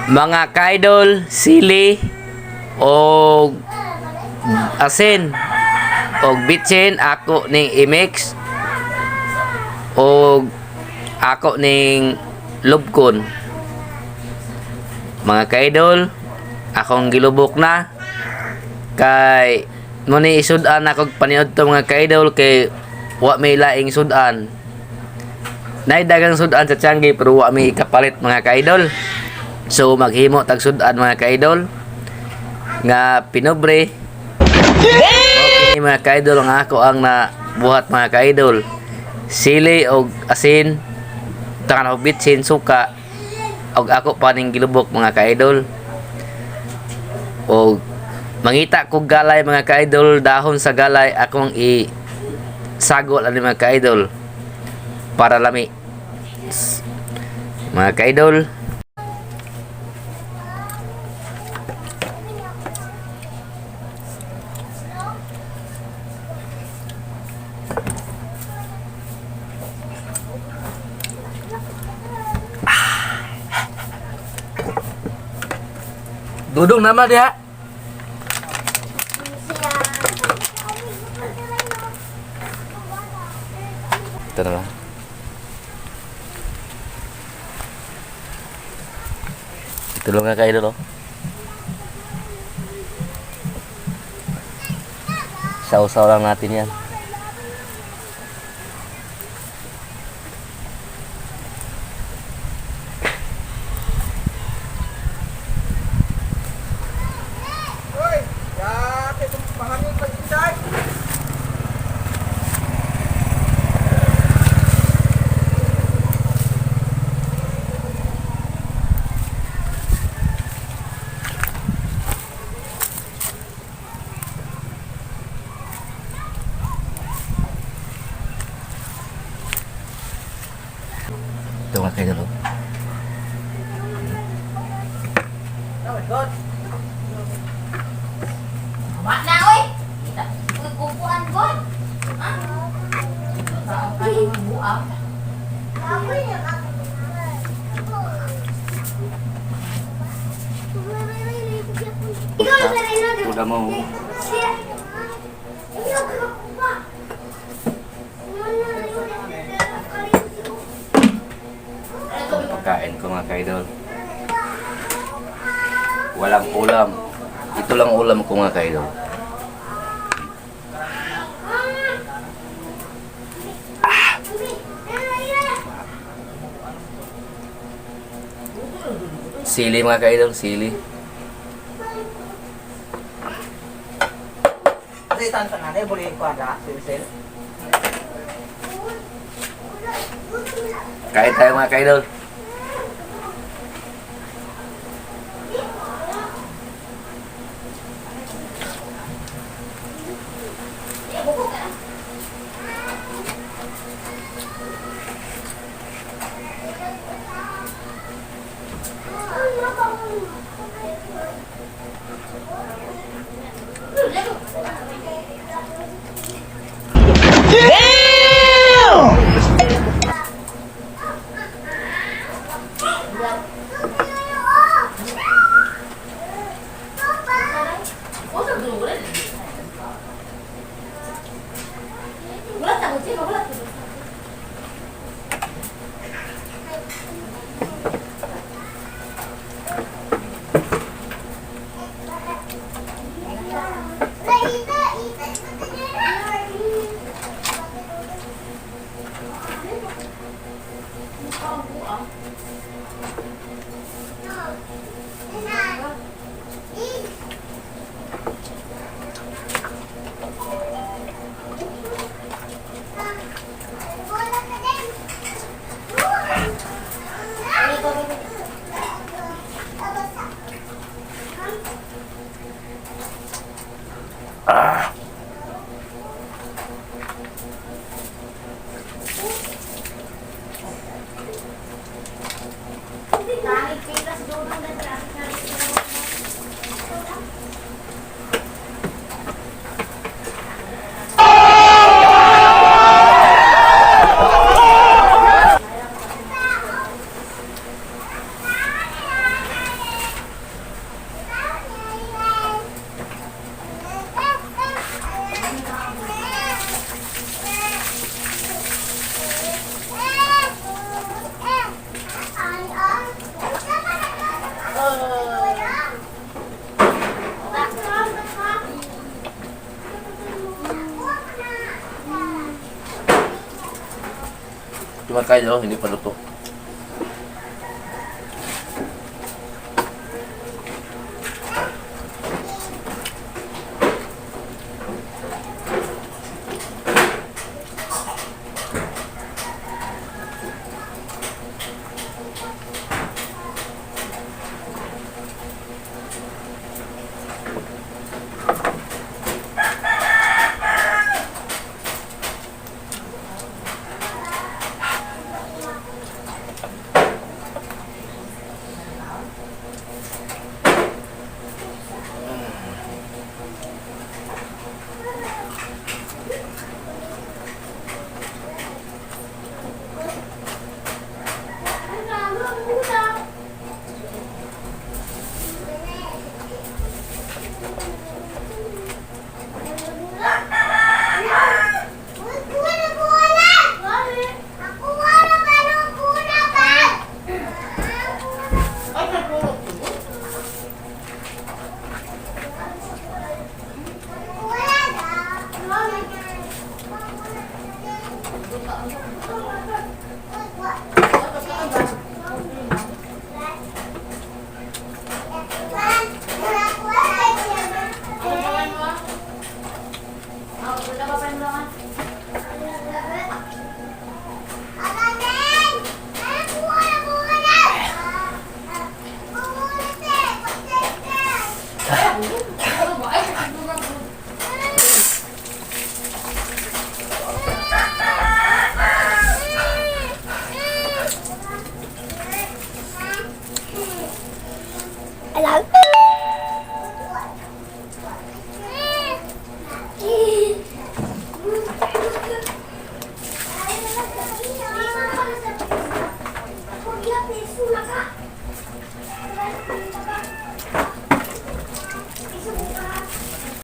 Mga kaidol, sili o asin og bitsin ako ning i-mix og ako ning lubkon. Mga kaidol, akong gilubok na kay mo ni isud-an ako paniudto, mga kaidol, kay wa may laing sud-an. Nay dagang sud-an sa tiangge pero wa may ikapalit, mga kaidol. So maghimo tag sud-an, mga kaidol, nga pinobre. Okay, mga kaidol, ang ako ang nabuhat, mga kaidol. Sili og asin, tangan og bitsin, suka og ako pa ning gilubok, mga kaidol. Og mangita kog galay, mga kaidol, dahon sa galay akong i sagol ani, mga kaidol, para lami. Mga kaidol, dudong naman diha. Ito na lang. Ito lang, mga kaidol, oh. Sausaw lang natin yan. Hoy, yate itong mahangin pag-inday. Ito, mga kaidol, oh. Oh my God. Wa na oy. Kita kukuan god. Ha? Saan ka nang buang? Ulam mo. Ang pagkain ko, mga kaidol. Walang ulam. Ito lang ulam ko, mga kaidol. Sili, mga kaidol, sili. Kasi tan sa nanay, buli ko ada, sil-sil. Kain tayo, mga kaidol. Wala ta ko, wala ta. Yung mga kayo, hindi pa luto. Ay, nagulog.